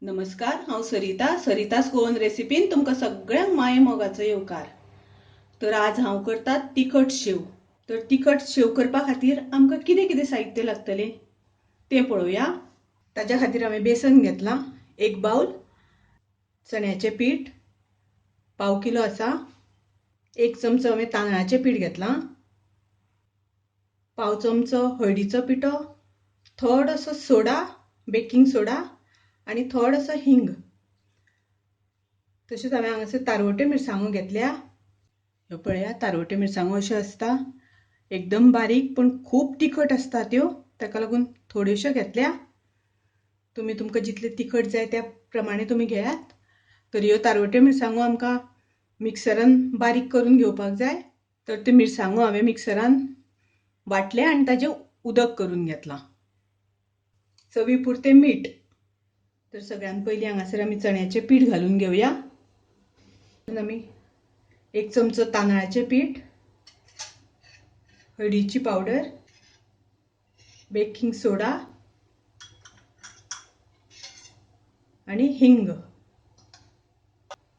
नमस्कार, हांव सरिता, सरितास गोवन रेसिपीन तुमकां सगळ्यांक माये मोगाचो येवकार। तर आज हांव करता तिखट शेव। तर तिखट शेव करपा खातीर आमकां कितें कितें साहित्य लागतलें तें पळोवया। ताज्या खातीर हांवें बेसन घेतलां एक बाउल, चण्याचें पीठ पाव किलो आसा, एक चमचो हांवें तांदळाचें पीठ घेतलां, पाव चमचो हळदीचो पिठो, थोडोसो सोडा, बेकिंग सोडा आनी थोडोसो हिंग। तशेंच हांवें हांगासर तारवट्यो मिरसांगो घेतल्या। ह्यो पळया तारवट्यो मिरसांगो अश्यो आसता, एकदम बारीक पण खूब तिखट आसता त्यो, ताका लागून थोड्योश्यो घेतल्या। तुमी तुमकां जितले तिखट जाय त्या प्रमाणे तुमी घेयात। तर ह्यो तारवट्यो मिरसांगो आमकां मिक्सरान बारीक करून घेवपाक जाय। तर त्यो मिरसांगो हांवें मिक्सरान वांटल्या आनी ताजें उदक करून घेतलां। चवी पुरतें मीठ। तर सगळ्यात पयलीं हांगासर आमी चण्याचें पीठ घालून घेवया। आमी एक चमचो तांदळाचें पीठ, हळदीची पावडर, बेकिंग सोडा आनी हिंग।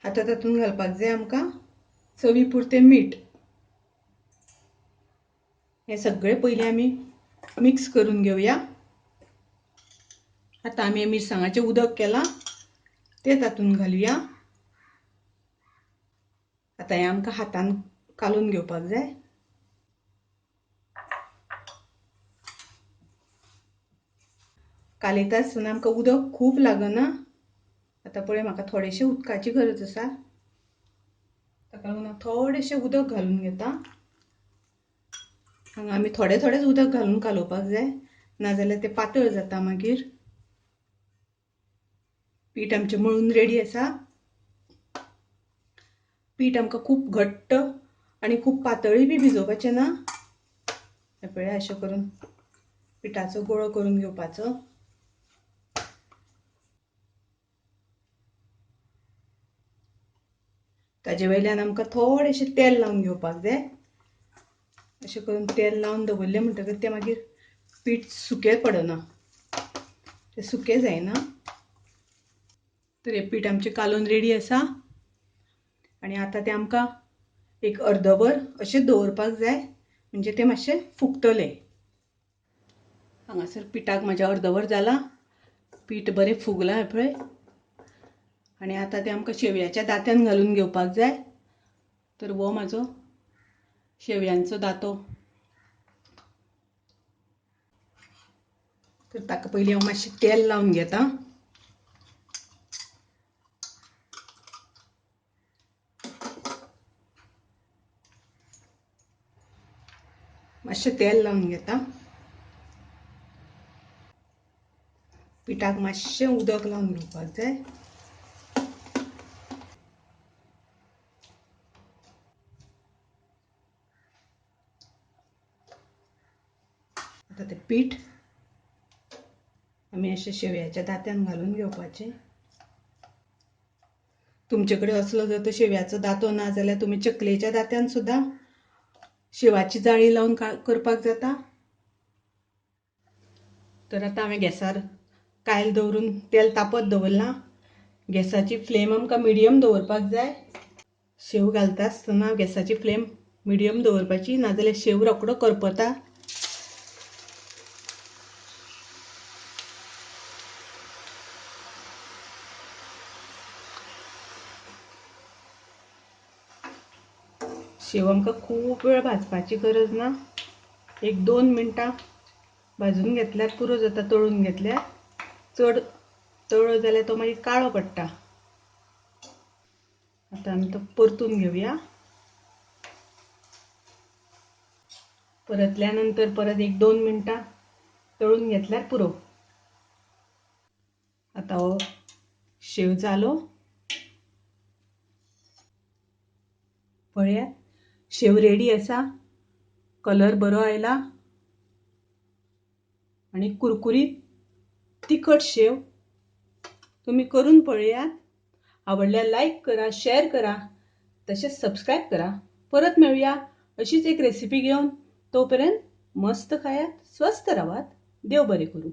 आतां तातूंत घालपाक जाय आमकां चवी पुरतें मीठ। हें सगळें पयलीं आमी मिक्स करून घेवया। आतां आमी मिरसांगाचें उदक केलां तें तातूंत घालुया। आतां हें आमकां हातान कालोवन घेवपाक जाय। कालयता आसतना आमकां उदक खूब लागना। आतां पळय म्हाका थोडेशें उदकाची गरज आसा, ताका लागून हांव थोडेशें उदक घालून घेता। हांगा आमी थोडें थोडेंच उदक घालून कालोवपाक जाय, नाजाल्यार तें पातळ जाता मागीर। पीठ आमचें मळून रेडी आसा। पीठ आमकां खूब घट्ट आनी खूब पातळी बी भिजोवपाचें ना। हें पळय अशें करून पिठाचो गोळो करून घेवपाचो। ताजे वयल्यान आमकां थोडेशें तेल लावन घेवपाक जाय। अशें करून तेल लावन दवरलें म्हणटकच तें मागीर पीठ सुकें पडना, तें सुकें जायना। तर हें पीठ आमचें कालोवन रेडी आसा आनी आतां तें आमकां एक अर्दवर अशें दवरपाक जाय, म्हणजे तें मातशें फुगतलें। हांगासर पिठाक म्हाजें अर्दवर जालां, पीठ बरें फुगलां हें पळय। आनी आतां तें आमकां शेवयाच्या दांत्यान घालून घेवपाक जाय। तर हो म्हाजो शेवयांचो दांतो। तर ताका पयलीं हांव मातशें तेल लावन घेता। मातशें तेल लावन घेता। पिठाक मातशें उदक लावन घेवपाक जाय। आतां तें पीठ आमी अशें शेवयाच्या दांत्यान घालून घेवपाचें। तुमचे कडेन असलो जर तो शेवयाचो दांतो ना जाल्यार तुमी चकलेच्या दांत्यान सुद्दां शेवाची जाळी लावन करपाक जाता। तर आतां हांवें गॅसार कायल दवरून तेल तापत दवरलां। गॅसाची फ्लेम आमकां मिडियम दवरपाक जाय। शेव घालता आसतना गॅसाची फ्लेम मिडियम दवरपाची, नाजाल्यार शेव रोकडो करपता। शेव आमकां खूब वेळ भाजपाची गरज ना, एक 2 मिनटां भाजून घेतल्यार पुरो जाता। तळून घेतल्यार चड तळ्ळो जाल्यार तो मागीर काळो पडटा। आतां आमी तो परतून घेवया। परतल्या नंतर परत एक 2 मिनटां तळून घेतल्यार पुरो। आतां हो शेव जालो। पळयात शेव रेडी आसा, कलर बरो आयला आनी कुरकुरीत तिखट शेव। तुमी करून पळयात। आवडल्यार लायक करा, शेअर करा, तशेंच सबस्क्रायब करा। परत मेळुया अशीच एक रेसिपी घेवन। तोपर्यंत मस्त खायात, स्वस्थ रावात। देव बरें करूं।